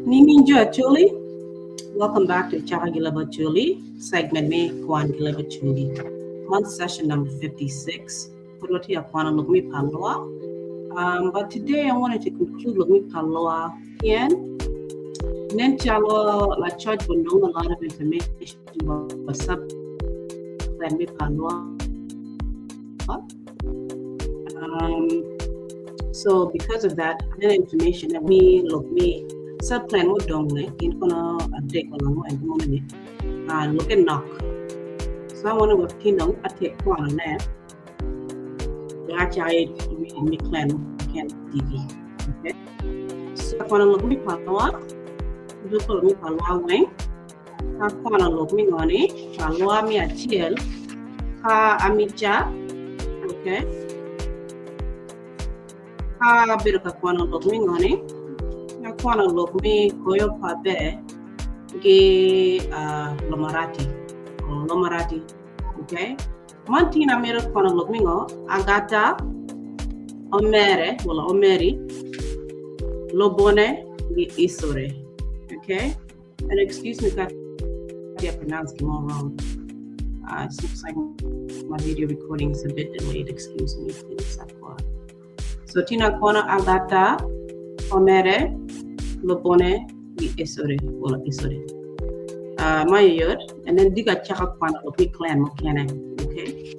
Nining jo Acholi? Welcome back to Chaka Gilabo Acholi, segment me Kwan Gilabo Acholi. Month session number 56. Pud watye ka kwano lok me Paloa. Um, but today I wanted to conclude lok me Paloa pien nen calo lacoc onongo a lot of information about sub plan me Paloa. Um, so because of that, aneno information that mi lok mi sub plan mo dong ne gin kono adek wala angwen gin mo ni uh, loke nok. So I want to wek dong atek kwano ne acha mi clan ken TV. Okay. So kwano lok mi Paloa, lok mi Paloa weng ka kwano lok mi ngoni Paloa mi achiel ka amica okay ka abedo ka kwano lok mi ngoni ka kwano lok mi koyo pa ber gi uh, lomarati o lomarati okay man tin amito kwano lok mi ngo agata omere wala omeri lobone gi isore okay and excuse me if I pronounced them all wrong. Uh, it seems like my video recording is a bit delayed. Excuse me, please. So Tina Kwana Agata Omere Lobone gi Esore wala Isore. Uh, mayot and then diga chaka kwana loki clan mokene. Okay.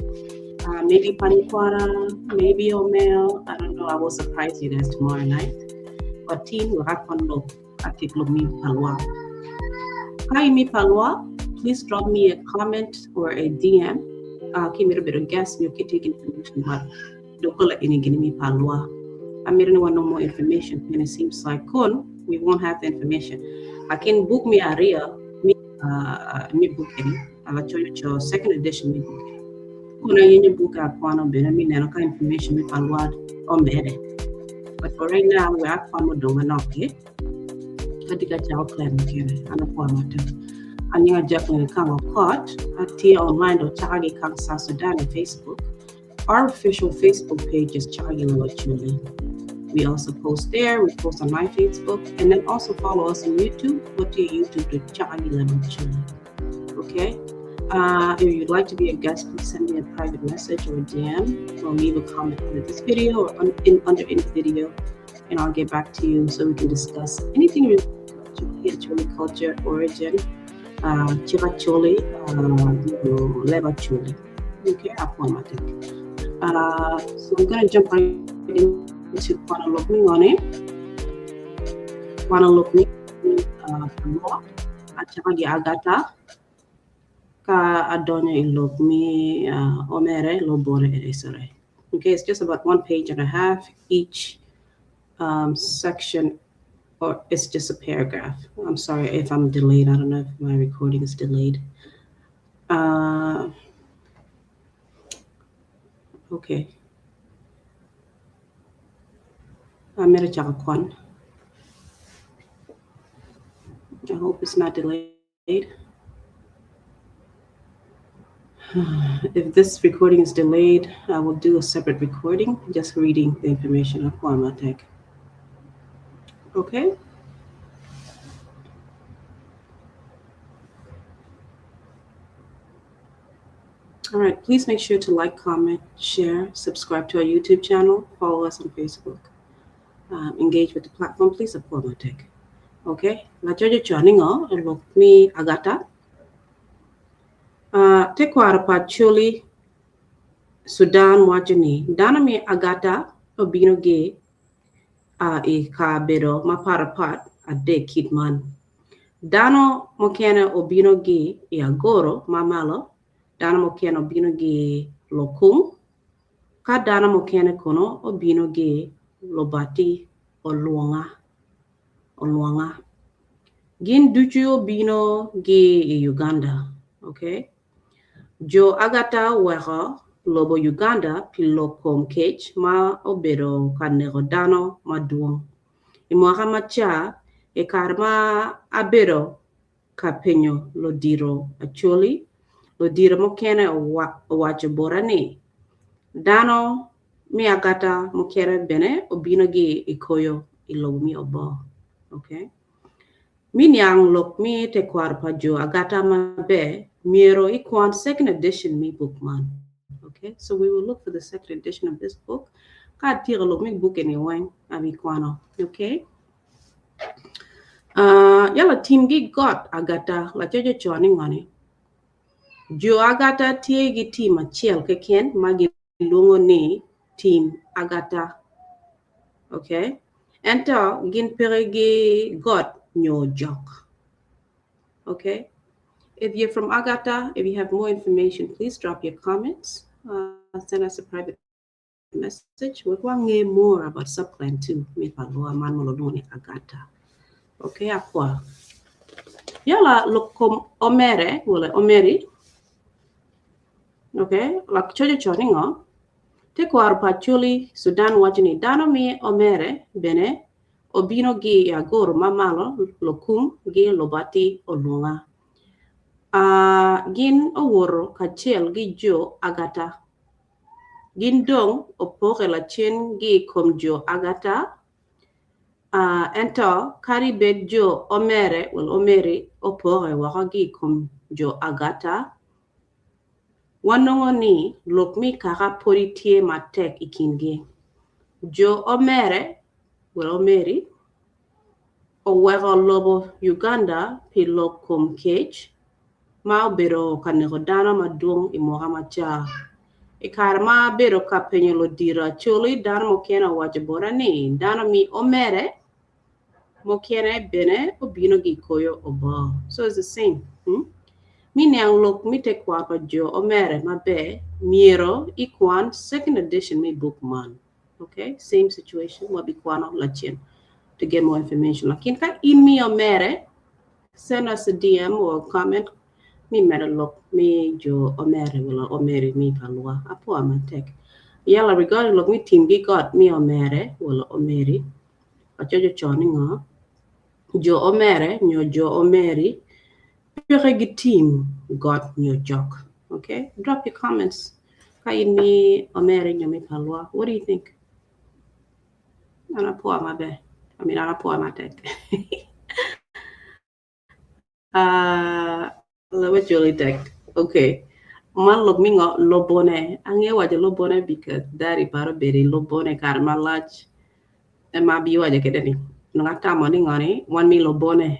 Uh, maybe Panikwara, maybe Omeo. I don't know. I will surprise you guys tomorrow night. But team will have fun look at mi Palwa. Hi mi Palwa. Please drop me a comment or a DM. Uh, give me a bit of guess. You can take information about Dokola ini mi Palwa. I may want no more information, and it seems like kun we won't have the information. I can book me area me uh me book any. I'll show you second edition me book. Kuna yenye book akwano bene mi neno ka information mi Palwa omere. But for right now, we are kwano donga noke. Katika chao clan mkene. Ana kwa mate. Anyinga Jacqueline Kang Okot. Atia online do Chagagi Kang South Sudan on Facebook. Our official Facebook page is Chagagi Chuli. We also post there. We post on my Facebook. And then also follow us on YouTube. Go to YouTube to Chagagi Chuli. Okay? Uh, if you'd like to be a guest, please send me a private message or a DM or leave a comment under this video or un- in, under any video, and I'll get back to you so we can discuss anything related to Acholi culture, origin, uh, Chiracholi, uh, Leba Choli. Okay, Aquamatic. Uh, so I'm gonna jump right into Kuala Lokmi Kuala Lokmi, uh, Achagi Agata ka adonyo i lok mi uh, omere lobore eresore. Okay, it's just about one page and a half each um, section, or it's just a paragraph. I'm sorry if I'm delayed. I don't know if my recording is delayed. Uh, okay. Amira chaka kwan. I hope it's not delayed. If this recording is delayed, I will do a separate recording, just reading the information of Kwamatek. Okay? All right. Please make sure to like, comment, share, subscribe to our YouTube channel, follow us on Facebook, um, engage with the platform. Please support Matek. Okay? La jojo choningo lok mi agata. Uh, tekwaro pa Chuli Sudan waco ni dano mi agata obino gi uh, i kabedo mapatpat adek kit man. Dano mukene obino gi i agoro ma malo, dano mukene obino gi lokung, ka dano mukene kono obino gi lobati olwonga. Olwonga. Gin ducu obino gi i Uganda. Okay? Jo agata oweko lobo Uganda pi lok kom kec ma obedo ka neko dano madwong. I mwaka maca, i kare ma abedo ka penyo lodiro Acholi, lodiro mukene owaco bota ni, dano me agata mukene bene obino gi i koyo i lobo me Oboo. Okay? Mi niang lok mi tekwaro pa jo Agata maber, myero ikwan second edition mi buk man. Okay, so we will look for the second edition of this book. Ka atyeko lok mi buk eni weng, abikwano. Okay? Uh, yala tim gi got Agata lacoc oco ni ngoni. Jo Agata tye gi tim acel keken ma gilwongo ni tim Agata. Okay? Ento gin peke gi got nyo jok. Okay? If you're from Agata, if you have more information, please drop your comments. Send us a private message. Wek wange more about subclan 2 me pa Lua man ma lwongo ni Agata. Okay, akwa. Yala lok kom omere, wala omeri. Okay, lak coco co ni ngo? Tekwaro pa Acholi Sudan waco ni dano mi omere bene obino gi i agoro ma malo lokum gi lobati olwonga. Ah, gin owoto kacel gi jo Agata. Gin dong opoke lacen gi i kom jo Agata, ah, ento kadi bed jo omere, well, omeri opoke woko gi i kom jo Agata, Wanongo ni lok me kaka podi tye matek i kingi. Jo Omere, well Omeri, oweko lobo Uganda pi lok kom kec ma obedo ka neko dano madwong i mwaka maca. I kare ma abedo ka penyo ludito Acholi, dano mukene owaco bota ni dano me Omere mukene bene obino gi koyo oboo. So it's the same. Hmm? Mi niang lok mi tekwaro pa jo omere maber myero ikwan second edition mi book man. Okay? Same situation wabikwano lacen to get more information. Lakin ka in mi omere, send us a DM or comment mi medo lok mi jo omere wala omeri mi palwa. Apua matek. Yala regarding lok mi tim gi got mi omere wala omeri. Acoco con ni ngo? Jo omere nyo jo omeri peke gi tim got nyo jok. Okay? Drop your comments. Ka in mi omere nyo mi palwa. What do you think? An apua maber. I mean, an apua matek. Lawe coli tek. Okay. Man lok mi ngo lobone. Ange waco lobone because daddy paro bedo i lobone kare malac. Ema abiwaco kede ni nongo atamo ni ngo ni wan mi lobone.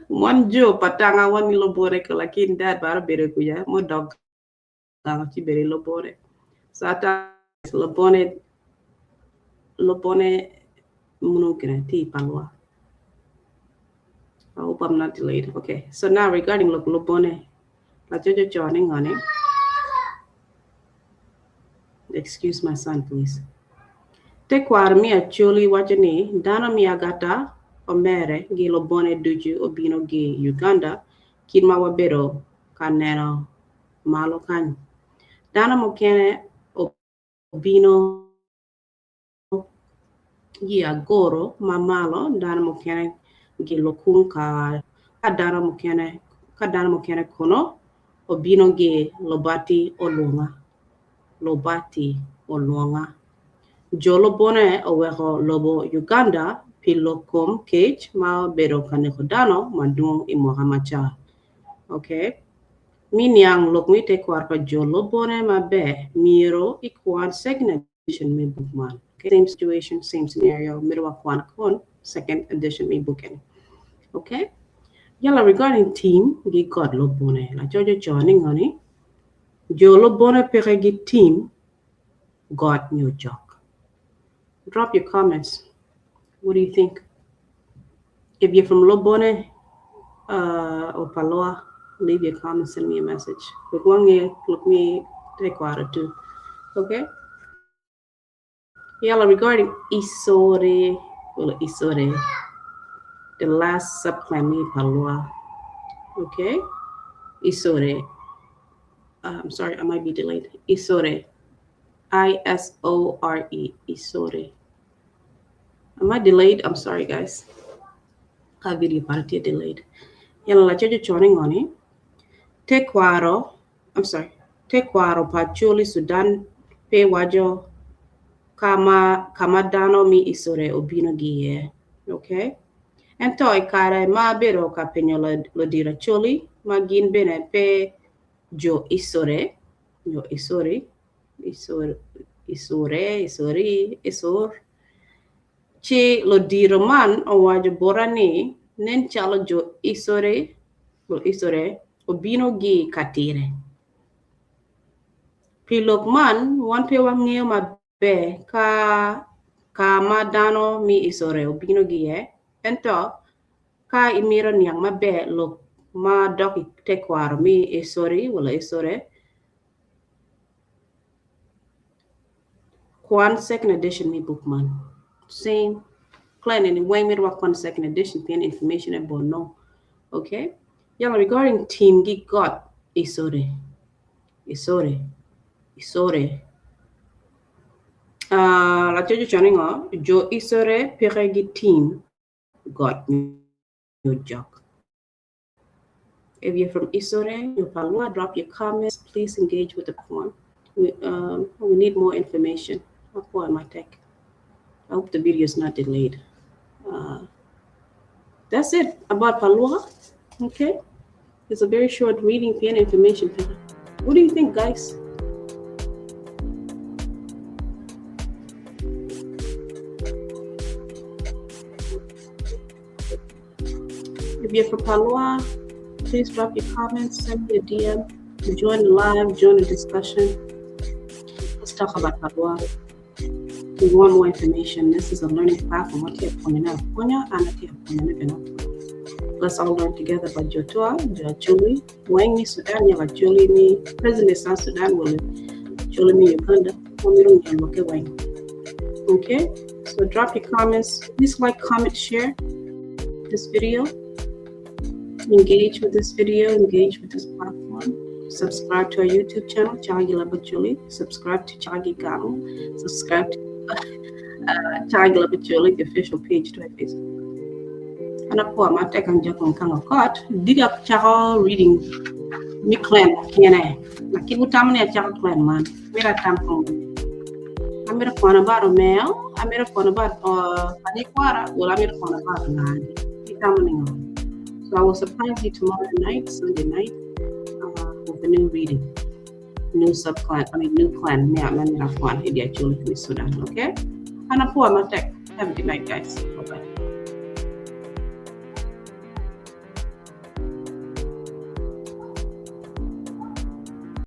Wan jo pa tanga wan mi lobone ko lakin dad paro bedo kuca mudok gang ci bedo i lobone. So atamo lobone lobone muno gine tye i palwa. I hope I'm not delayed. Okay. So now regarding lok lobone, lacoc oco ni ngo ni Excuse my son please. Tekwaro me Acholi waco ni dano me Agata omere gi lobone ducu obino gi Uganda kit ma wabedo ka neno malo kany. Dano mukene obino gi agoro ma malo, dano mukene gi lukung ka dano mukene ka dano mukene kono obino gi lobati olwonga lobati olwonga. Jo lobone oweko lobo Uganda pi lok kom kec ma obedo ka neko dano madwong i mwaka maca. Okay. Mi niang lok me tekwaro pa jo lobone maber myero ikwan second edition me buk man. Okay. Same situation, same scenario. Myero wakwan kon second edition me book eni. Okay. Yala regarding team gi got lobone. Lacoc oco ni ngoni jo lobone peke gi team got nyo jok. Drop your comments. What do you think? If you're from Lobone or Paloa, leave your comments, send me a message. Wek wange lok me tekwaro too. Okay? Yala regarding Isore, well, Isore, the last subclan me Paloa. Okay? Isore. I'm sorry, I might be delayed. Isore. I S O R E. Isore. Am I delayed? I'm sorry, guys. Ka video party delayed. Yala lacoc oco ni ngoni. Tekwaro, I'm sorry. Tekwaro pa Acholi Sudan pe waco ka ma ka ma dano mi Isore obino gi iye. Okay? Ento i kare ma abedo ka penyo ludito Acholi ma gin bene pe jo Icore nyo Icori, Icore, Icori, Icor, ci ludito man owaco bota ni nen calo jo Icore, Icore obino gi ka tire. Pi lok man, wan pe wangeyo maber ka ka ma dano me Icore obino gi iye, ento ka imito niang maber lok ma dok i tekwaro me Icori wala Icore, kwan second edition me buk man. Same clan eni weng myero wakwan second edition pien information ne bor nongo. Okay? Yala regarding tim gi got Icore. Icore. Icore. Uh, lacoc ocono ni ngo? Jo Icore peke gi tim got nyo jok. If you're from Icore, nyo Palua, drop your comments. Please engage with the form. We, we need more information. Akwa matek. I hope the video is not delayed. That's it about Palua. Okay. It's a very short reading and information. What do you think, guys? If you're from Palua, please drop your comments, send me a DM, join the live, join the discussion. Let's talk about Palua. We want more information. This is a learning platform. Let's all learn together about Jotua, Joli, Wang mi Sudan, Yala Joli mi President South Sudan, will Joli mi Uganda, Okay, so drop your comments. Please like, comment, share this video. Engage with this video, engage with this platform. Subscribe to our YouTube channel, Chagi Labachuli. Subscribe to Chagi Gamo. Subscribe to Chagi Labachuli, the official page to our Facebook. Ana po matek ang jakong kang okot. Diga chako reading mi clan kene. Lakini utamani achako clan man. Mira tam kong. Amira kwana about Omeo. Amira kwana about Panikwara. Well, amira kwana about Ngadi. Itamani ngo. So I will surprise you tomorrow night, Sunday night, with a new reading. New sub-clan, I mean new clan. Okay? Ana po matek. Have a good night, guys. Bye-bye.